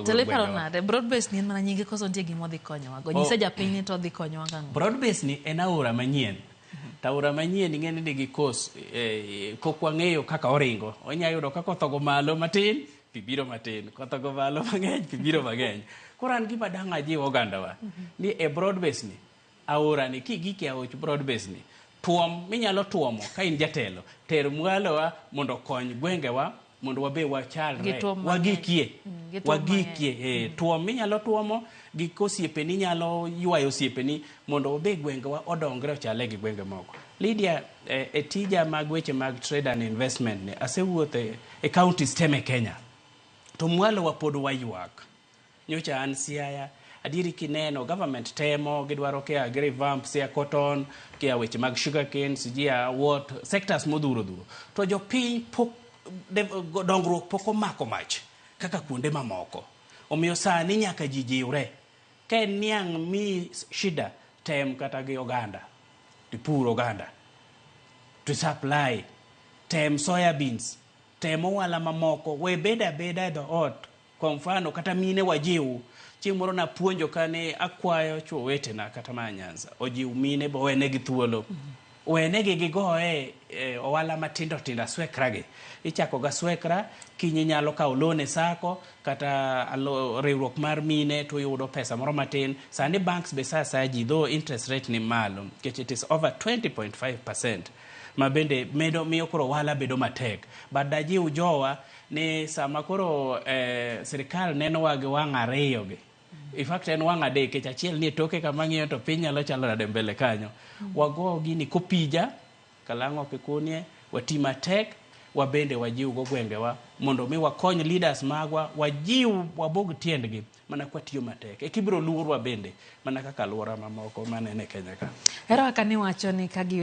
To iparo gwengewa. Nade broad base ni en mana nyinge koso nitie gima odhi konyowa go? Nyise japiny ni to odhi konyowa gang'o? Broad base ni en aora manyien. To aora manyien ing'e ni nigi kos pok wang'eyo kaka oringo. Onya yudo ka koth ogo malo matin, pi biro matin. Koth ogo malo mang'eny, pi biro mang'eny. Koro an gima dang' ajiw ogandawa ni e broad base ni, aora ni kigik e aoch broad base ni, tuom minyalo tuomo ka in jatelo, ter mwalowa mondo okony gwengewa mondo wabe wachalre, Gituom mang'eny. Wagikie. Gituom. Wagikie tuom minyalo tuomo gi kosiepeni nyalo ywayo osiepeni mondo wabe gwengewa odongre ochale gi gwenge moko. Lydia, e tija mag weche mag trade and investment ni asewuotho e counties te me Kenya to mwalowa pod waywak. Nyocha an Siaya, adieri kineno government temo gidwaro kia gi revamp Siaya Cotton, kia weche mag sugarcane, sijui ya what sectors modhuro dhuro. To jopiny pok dongruok pok omako mach kaka kuonde mamoko. Omiyo sani nyaka ji jiwre. Ka en niang' mi shida, tem kata gi oganda. Tipur oganda. To supply. Tem soya beans. Tem ohala mamoko. We bed abeda e dhoot. Kwa mfano kata mine wajiw. Chieng' moro napuonjo ka ni akwayo chwo wetena kata ma Nyanza ojiw mine bo wenegi thuolo. Wenegi gigoye ohala matindo tindo aswekra gi. Ichako ga swekra, kiny inyalo kawo loan e sacco kata riwruok mar mine to uyudo pesa moro matin. Sani banks be sa asaya ji though interest rate ni malo nikech it is over 20.5% ma bende medo miyo koro ohala bedo matek. But dajiw jowa ni sama koro sirikal nenowa gi wang' ariyo gi. In fact en wang' adek nikech achiel nie toke kama ng'iyo to piny nyalo chalo nade mbele kanyo. Wago gini kopija, kalang'o ok ikunie, wati matek, wabende wajiw go gwengewa mondo mi wakony leaders magwa, wajiw wabog tiendgi mana kwatiyo matek. Eka ibiro luorwa bende mana kaka alwora mamoko manene e Kenya ka. Ero kaka niwacho ni ka giyudo